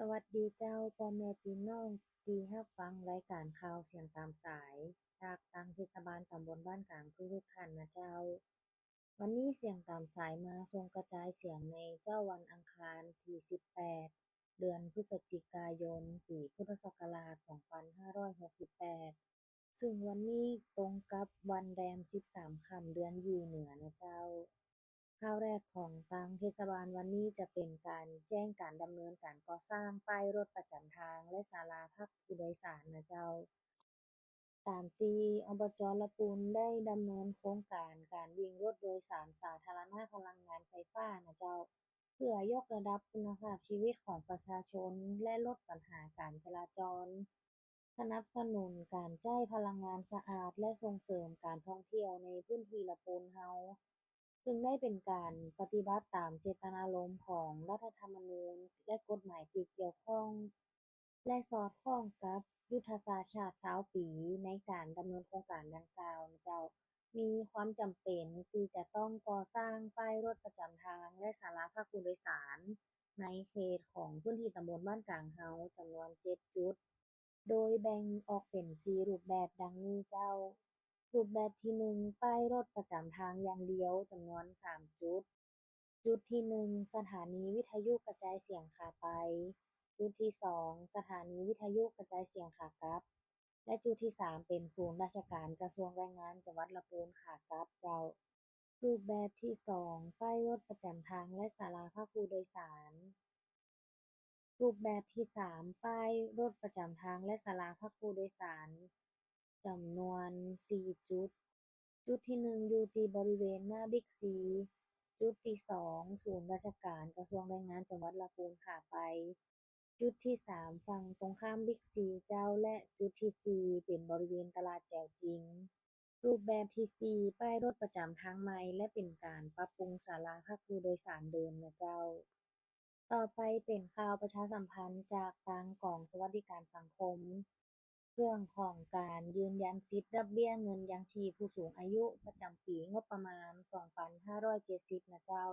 ສະຫວັດດີເຈົ້າ ພໍ່ແມ່ພີ່ນ້ອງທີ່ຮັບຟັງລາຍການຂ່າວສຽງຕາມສາຍ ຈາກທາງເທດສະບານຕຳບົນບ້ານກາງທຸກໆທ່ານນະເຈົ້າ. ວັນນີ້ສຽງຕາມສາຍມາສົ່ງກະຈາຍສຽງໃນເຊົ້າວັນອັງຄານທີສິບແປດ ເດືອນພຶສຈິກາຍົນ ປີພຸດທະສັກກະລາດສອງພັນຫ້າຮ້ອຍຫົກສິບແປດ ຊຶ່ງວັນນີ້ຕົງກັບວັນແລມສິບສາມຄ່ຳເດືອນຍີ່ເໜືອນະເຈົ້າ. ຂ່າວແລກຂອງທາງເທດສະບານວັນນີ້ຈະເປັນການແຈ້ງການດຳເນີນການກໍ່ສ້າງປ້າຍລົດປະຈຳທາງ ແລະ ສາລາພັກຜູ້ໂດຍສານນະເຈົ້າ. ຕາມທີ່ ອບຈ ລະປູນ ໄດ້ດຳເນີນໂຄງການການວິ່ງລົດໂດຍສານສາທາລະນະພະລັງງານໄຟຟ້ານະເຈົ້າ ເພື່ອຍົກລະດັບຄຸນນະພາບຊີວິດຂອງປະຊາຊົນ ແລະ ລົດບັນຫາການຈະລາຈອນ. ສະໜັບສະໜູນການໃຊ້ພະລັງງານສະອາດ ແລະ ສົ່ງເສີມການທ່ອງທ່ຽວໃນພື້ນທີ່ລະປູນເຮົາ, ຊຶ່ງໄດ້ເປັນການປະຕິບັດຕາມເຈດຕະນາລົມຂອງລັດຖະທຳມະນູນ ແລະ ກົດໝາຍທີ່ກ່ຽວຂ້ອງ ແລະ ສອດຄ່ອງກັບຍຸດທະສາດຊາດຊາວປີໃນການດຳເນີນໂຄງການດັ່ງກ່າວນະເຈົ້າ. ມີຄວາມຈຳເປັນທີ່ຈະຕ້ອງກໍ່ສ້າງປ້າຍລົດປະຈຳທາງ ແລະ ສາລາພັກຜູ້ໂດຍສານໃນເຂດຂອງພື້ນທີ່ຕຳບົນບ້ານກາງເຮົາຈຳນວນເຈັດຈຸດ, ໂດຍແບ່ງອອກເປັນສີ່ຮູບແບບດັ່ງນີ້ເຈົ້າ. ຮູບແບບທີໜຶ່ງ ປ້າຍລົດປະຈຳທາງຢ່າງດຽວຈຳນວນສາມຈຸດ. ຈຸດທີໜຶ່ງ ສະຖານີວິທະຍຸກະຈາຍສຽງຂາໄປ. ຈຸດທີສອງ ສະຖານີວິທະຍຸກະຈາຍສຽງຂາກັບ ແລະ ຈຸດທີສາມ ເປັນສູນລາຊະການກະຊວງແຮງງານຈັງຫວັດລະປູນຂາກັບເຈົ້າ. ຮູບແບບທີສອງ ປ້າຍລົດປະຈຳທາງ ແລະ ສາລາພັກຜູ້ໂດຍສານ. ຮູບແບບທີສາມ ປ້າຍລົດປະຈຳທາງ ແລະ ສາລາພັກຜູ້ໂດຍສານ ຈຳນວນສີ່ຈຸດ. ຈຸດທີໜຶ່ງ ຢູ່ທີ່ບໍລິເວນໜ້າບິກຊີ. ຈຸດທີສອງ ສູນລາຊະການກະຊວງແຮງງານຈັງຫວັດລະປູນຂາໄປ. ຈຸດທີສາມ ຝັ່ງຕົງຂ້າມບິກຊີເຈົ້າ ແລະ ຈຸດທີສີ່ ເປັນບໍລິເວນຕະຫຼາດແຈວຈິງ. ຮູບແບບທີສີ່ ປ້າຍລົດປະຈຳທາງໃໝ່ ແລະ ເປັນການປັບປຸງສາລາພັກຜູ້ໂດຍສານເດີມນະເຈົ້າ. ຕໍ່ໄປເປັນຂ່າວປະຊາສຳພັນຈາກທາງກອງສະຫວັດດີການສັງຄົມ ເລື່ອງຂອງການຢືນຢັນສິດຮັບເບ້ຍເງິນຍັງຊີບຜູ້ສູງອາຍຸປະຈຳປີງົບປະມານສອງພັນຫ້າຮ້ອຍເຈັດສິບນະເຈົ້າ.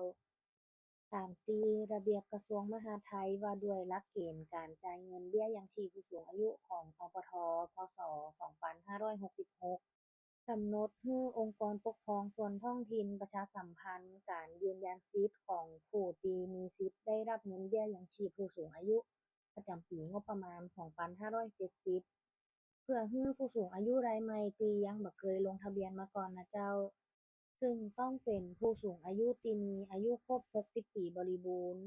ຕາມທີ່ລະບຽບກະຊວງມະຫາດໄທວ່າດ້ວຍຫຼັກເກນການຈ່າຍເງິນເບ້ຍຍັງຊີບຜູ້ສູງອາຍຸຂອງ ອປທ ພສ ສອງພັນຫ້າຮ້ອຍຫົກສິບຫົກ ກຳນົດໃຫ້ອົງກອນປົກຄອງສ່ວນທ້ອງຖິ່ນປະຊາສຳພັນການຢືນຢັນສິດຂອງຜູ້ທີ່ມີສິດໄດ້ຮັບເງິນເບ້ຍຍັງຊີບຜູ້ສູງອາຍຸປະຈຳປີງົບປະມານສອງພັນຫ້າຮ້ອຍເຈັດສິບ ເພື່ອໃຫ້ຜູ້ສູງອາຍຸລາຍໃໝ່ທີ່ຍັງບໍ່ເຄີຍລົງທະບຽນມາກ່ອນນະເຈົ້າ, ຊຶ່ງຕ້ອງເປັນຜູ້ສູງອາຍຸທີ່ມີອາຍຸຄົບຫົກສິບປີບໍລິບູນ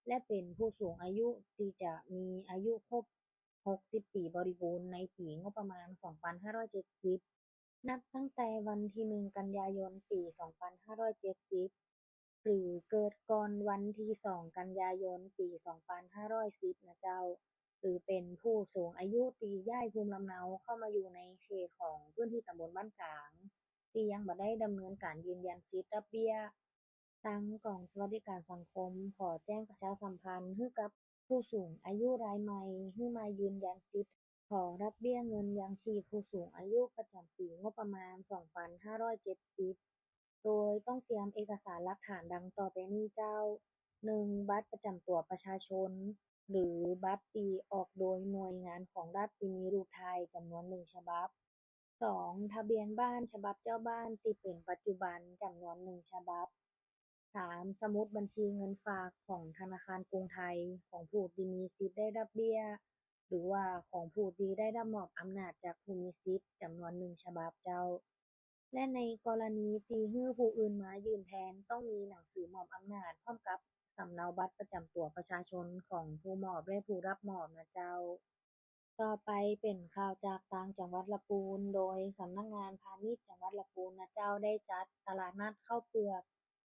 ແລະ ເປັນຜູ້ສູງອາຍຸທີ່ຈະມີອາຍຸຄົບຫົກສິບປີບໍລິບູນໃນປີງົບປະມານສອງພັນຫ້າຮ້ອຍເຈັດສິບ ນັບຕັ້ງແຕ່ວັນທີໜຶ່ງ ກັນຍາຍົນ ປີສອງພັນຫ້າຮ້ອຍເຈັດສິບ ຫຼື ເກີດກ່ອນວັນທີສອງ ກັນຍາຍົນ ປີສອງພັນຫ້າຮ້ອຍສິບນະເຈົ້າ, ຫຼື ເປັນຜູ້ສູງອາຍຸທີ່ຍ້າຍພູມລຳເນົາເຂົ້າມາຢູ່ໃນເຂດຂອງພື້ນທີ່ຕຳບົນບ້ານກາງ ທີ່ຍັງບໍ່ໄດ້ດຳເນີນການຢືນຢັນສິດຮັບເບ້ຍ. ທາງກອງສະຫວັດດີການສັງຄົມຂໍແຈ້ງປະຊາສຳພັນໃຫ້ກັບຜູ້ສູງອາຍຸລາຍໃໝ່ ໃຫ້ມາຢືນຢັນສິດ ຂໍຮັບເບ້ຍເງິນຍັງຊີບຜູ້ສູງອາຍຸປະຈຳປີງົບປະມານສອງພັນຫ້າຮ້ອຍເຈັດສິບ ໂດຍຕ້ອງຕຽມເອກະສານຫຼັກຖານດັ່ງຕໍ່ໄປນີ້ເຈົ້າ, ໜຶ່ງ ບັດປະຈຳຕົວປະຊາຊົນ ຫຼື ບັດທີ່ອອກໂດຍໜ່ວຍງານຂອງລັດທີ່ມີຮູບຖ່າຍຈຳນວນໜຶ່ງສະບັບ, ສອງ ທະບຽນບ້ານສະບັບເຈົ້າບ້ານທີ່ເປັນປັດຈຸບັນຈຳນວນໜຶ່ງສະບັບ, ສາມ ສະໝຸດບັນຊີເງິນຝາກຂອງທະນາຄານກຸງໄທຂອງຜູ້ທີ່ມີສິດໄດ້ຮັບເບ້ຍ ຫຼືວ່າຂອງຜູ້ທີ່ໄດ້ຮັບມອບອຳນາດຈາກຜູ້ມີສິດຈຳນວນໜຶ່ງສະບັບເຈົ້າ. ແລະ ໃນກໍລະນີທີ່ໃຫ້ຜູ້ອື່ນມາຢືນແທນ ຕ້ອງມີໜັງສືມອບອຳນາດ ພ້ອມກັບສຳເນົາບັດປະຈຳຕົວປະຊາຊົນຂອງຜູ້ມອບ ແລະ ຜູ້ຮັບມອບນະເຈົ້າ. ຕໍ່ໄປເປັນຂ່າວຈາກຕ່າງຈັງຫວັດລະປູນ, ໂດຍສຳນັກງານພານິດຈັງຫວັດລະປູນນະເຈົ້າ ໄດ້ຈັດຕະຫຼາດນັດເຂົ້າເປືອກ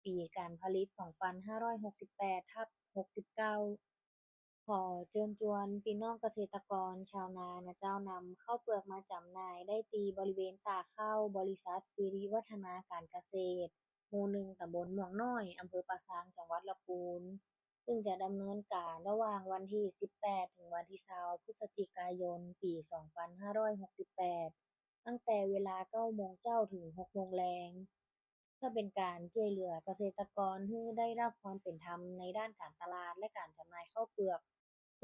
ປີການຜະລິດສອງພັນຫ້າຮ້ອຍຫົກສິບແປດທັບຫົກສິບເກົ້າ ຂໍເຊີນຊວນພີ່ນ້ອງກະເສດຕະກອນຊາວນານະເຈົ້າ ນຳເຂົ້າເປືອກມາຈຳໜ່າຍໄດ້ທີ່ບໍລິເວນຕາກເຂົ້າ ບໍລິສັດສິລິວັດທະນາການກະເສດ ໝູ່ໜຶ່ງ ຕຳບົນມ່ວງນ້ອຍ ອຳເພີປາຊາງ ຈັງຫວັດລະປູນ, ຊຶ່ງຈະດຳເນີນການລະຫວ່າງວັນທີສິບແປດ ເຖິງວັນທີຊາວ ພຶສຈິກາຍົນ ປີສອງພັນຫ້າຮ້ອຍຫົກສິບແປດ ຕັ້ງແຕ່ເວລາເກົ້າໂມງເຊົ້າ ເຖິງຫົກໂມງແລງ. ເພື່ອເປັນການຊ່ວຍເຫຼືອກະເສດຕະກອນໃຫ້ໄດ້ຮັບຄວາມເປັນທຳໃນດ້ານການຕະຫຼາດ ແລະ ການຈຳໜ່າຍເຂົ້າເປືອກ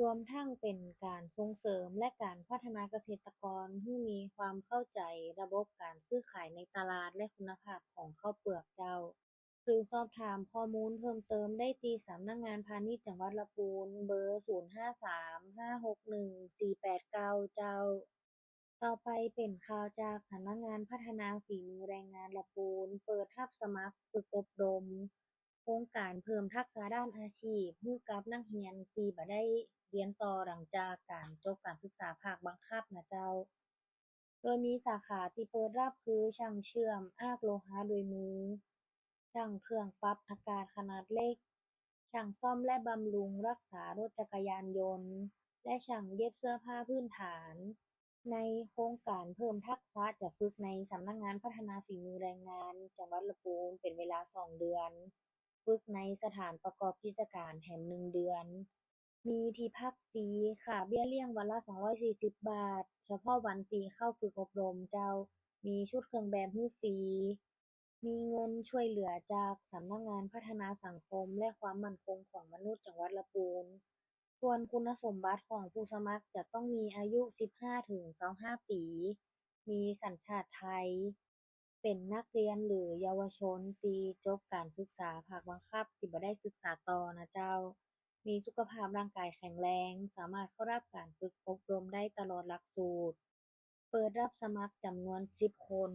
ລວມທັງເປັນການສົ່ງເສີມ ແລະ ການພັດທະນາກະເສດຕະກອນໃຫ້ມີຄວາມເຂົ້າໃຈລະບົບການຊື້ຂາຍໃນຕະຫຼາດ ແລະ ຄຸນນະພາບຂອງເຂົ້າເປືອກເຈົ້າ. ຫຼືສອບຖາມຂໍ້ມູນເພີ່ມເຕີມໄດ້ທີ່ສຳນັກງານພານິດຈັງຫວັດລະປູນ ເບີ ສູນຫ້າສາມ ຫ້າຫົກໜຶ່ງ ສີ່ແປດເກົ້າ ເຈົ້າ. ຕໍ່ໄປເປັນຂ່າວຈາກສຳນັກງານພັດທະນາຝີມືແຮງງານລະປູນ ເປີດຮັບສະໝັກຝຶກອົບຮົມໂຄງການເພີ່ມທັກສະດ້ານອາຊີບໃຫ້ກັບນັກຮຽນທີ່ບໍ່ໄດ້ຮຽນຕໍ່ຫຼັງຈາກການຈົບການສຶກສາພາກບັງຄັບນະເຈົ້າ. ໂດຍມີສາຂາທີ່ເປີດຮັບຄື ຊ່າງເຊື່ອມອາກໂລຫະດ້ວຍມື, ຊ່າງເຄື່ອງປັບອາກາດຂະໜາດເລັກ, ຊ່າງສ້ອມ ແລະ ບຳລຸງຮັກສາລົດຈັກກະຍານຍົນ ແລະ ຊ່າງເຢັບເສື້ອຜ້າພື້ນຖານ. ໃນໂຄງການເພີ່ມທັກສະຈະຝຶກໃນສຳນັກງານພັດທະນາຝີມືແຮງງານຈັງຫວັດລະປູນເປັນເວລາສອງເດືອນ, ຝຶກໃນສະຖານປະກອບກິດຈະການແຖມໜຶ່ງເດືອນ, ມີທີ່ພັກຟຣີ, ຄ່າເບ້ຍລ້ຽງວັນລະສອງຮ້ອຍສີ່ສິບບາດ, ສະເພາະວັນທີ່ເຂົ້າຝຶກອົບຮົມເຈົ້າ, ມີຊຸດເຄື່ອງແບບໃຫ້ຟຣີ. ມີເງິນຊ່ວຍເຫຼືອຈາກສຳນັກງານພັດທະນາສັງຄົມ ແລະ ຄວາມໝັ້ນຄົງຂອງມະນຸດຈັງຫວັດລະປູນ. ສ່ວນຄຸນນະສົມບັດຂອງຜູ້ສະໝັກຈະຕ້ອງມີອາຍຸສິບຫ້າເຖິງຊາວຫ້າປີ, ມີສັນຊາດໄທ, ເປັນນັກຮຽນ ຫຼື ເຍົາວະຊົນທີ່ຈົບການສຶກສາພາກບັງຄັບທີ່ບໍ່ໄດ້ສຶກສາຕໍ່ນະເຈົ້າ, ມີສຸຂະພາບຮ່າງກາຍແຂງແຮງ, ສາມາດເຂົ້າຮັບການຝຶກອົບຮົມໄດ້ຕະຫຼອດຫຼັກສູດ. ເປີດຮັບສະໝັກຈຳນວນສິບຄົນ.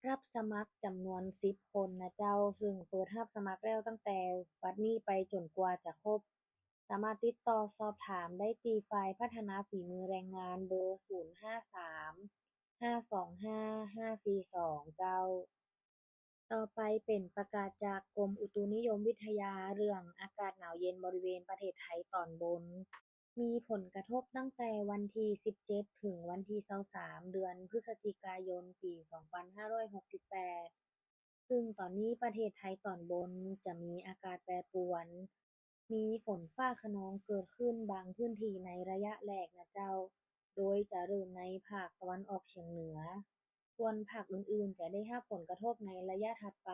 ຮັບສະໝັກຈຳນວນສິບຄົນນະເຈົ້າ, ຊຶ່ງເປີດຮັບສະໝັກແລ້ວຕັ້ງແຕ່ບັດນີ້ໄປຈົນກວ່າຈະຄົບ. ສາມາດຕິດຕໍ່ສອບຖາມໄດ້ທີ່ຝ່າຍພັດທະນາຝີມືແຮງງານ ເບີ ສູນຫ້າສາມ ຫ້າສອງຫ້າ ຫ້າສີ່ສອງ ເຈົ້າ. ຕໍ່ໄປເປັນປະກາດຈາກກົມອຸຕຸນິຍົມວິທະຍາເລື່ອງອາກາດໜາວເຢັນບໍລິເວນປະເທດໄທຕອນບົນ. ມີຜົນກະທົບຕັ້ງແຕ່ວັນທີສິບເຈັດ ເຖິງວັນທີຊາວສາມ ເດືອນພຶສຈິກາຍົນ ປີສອງພັນຫ້າຮ້ອຍຫົກສິບແປດ, ຊຶ່ງຕອນນີ້ປະເທດໄທຕອນບົນຈະມີອາກາດແປປວນ, ມີຝົນຟ້າຂະນອງເກີດຂຶ້ນບາງພື້ນທີ່ໃນໄລຍະແລກນະເຈົ້າ, ໂດຍຈະເລີ່ມໃນພາກຕາເວັນອອກສຽງເໜືອ, ສ່ວນພາກອື່ນໆຈະໄດ້ຮັບຜົນກະທົບໃນໄລຍະຖັດໄປ.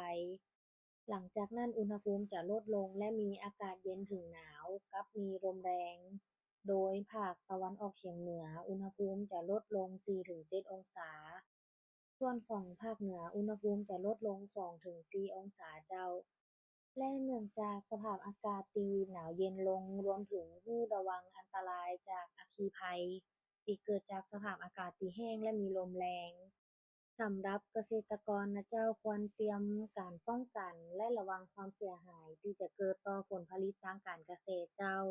ຫຼັງຈາກນັ້ນອຸນຫະພູມຈະລົດລົງ ແລະ ມີອາກາດເຢັນເຖິງໜາວ ກັບມີລົມແຮງ, ໂດຍພາກຕາເວັນອອກສຽງເໜືອ ອຸນຫະພູມຈະລົດລົງສີ່ເຖິງເຈັດອົງສາ, ສ່ວນຂອງພາກເໜືອ ອຸນຫະພູມຈະລົດລົງສອງເຖິງສີ່ອົງສາເຈົ້າ. ແລະ ເນື່ອງຈາກສະພາບອາກາດທີ່ໜາວເຢັນລົງ, ລວມເຖິງຮູ້ລະວັງອັນຕະລາຍຈາກອັກຄີໄພທີ່ເກີດຈາກສະພາບອາກາດທີ່ແຫ້ງ ແລະ ມີລົມແຮງ. ສຳລັບກະເສດຕະກອນນະເຈົ້າ ຄວນຕຽມການປ້ອງກັນ ແລະ ລະວັງຄວາມເສຍຫາຍທີ່ຈະເກີດຕໍ່ຜົນຜະລິດທາງການກະເສດເຈົ້າ.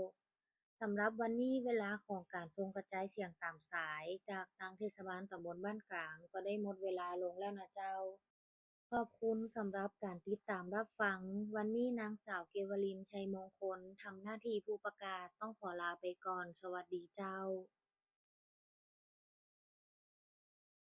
ສຳລັບວັນນີ້ ເວລາຂອງການສົ່ງກະຈາຍສຽງຕາມສາຍຈາກທາງເທດສະບານຕຳບົນບ້ານກາງກໍໄດ້ໝົດເວລາລົງແລ້ວນະເຈົ້າ. ຂອບຄຸນສຳລັບການຕິດຕາມຮັບຟັງ. ວັນນີ້ນາງສາວເກວະລິນ ໄຊມົງຄົນ ທຳໜ້າທີ່ຜູ້ປະກາດ ຕ້ອງຂໍລາໄປກ່ອນ. ສະຫວັດດີເຈົ້າ.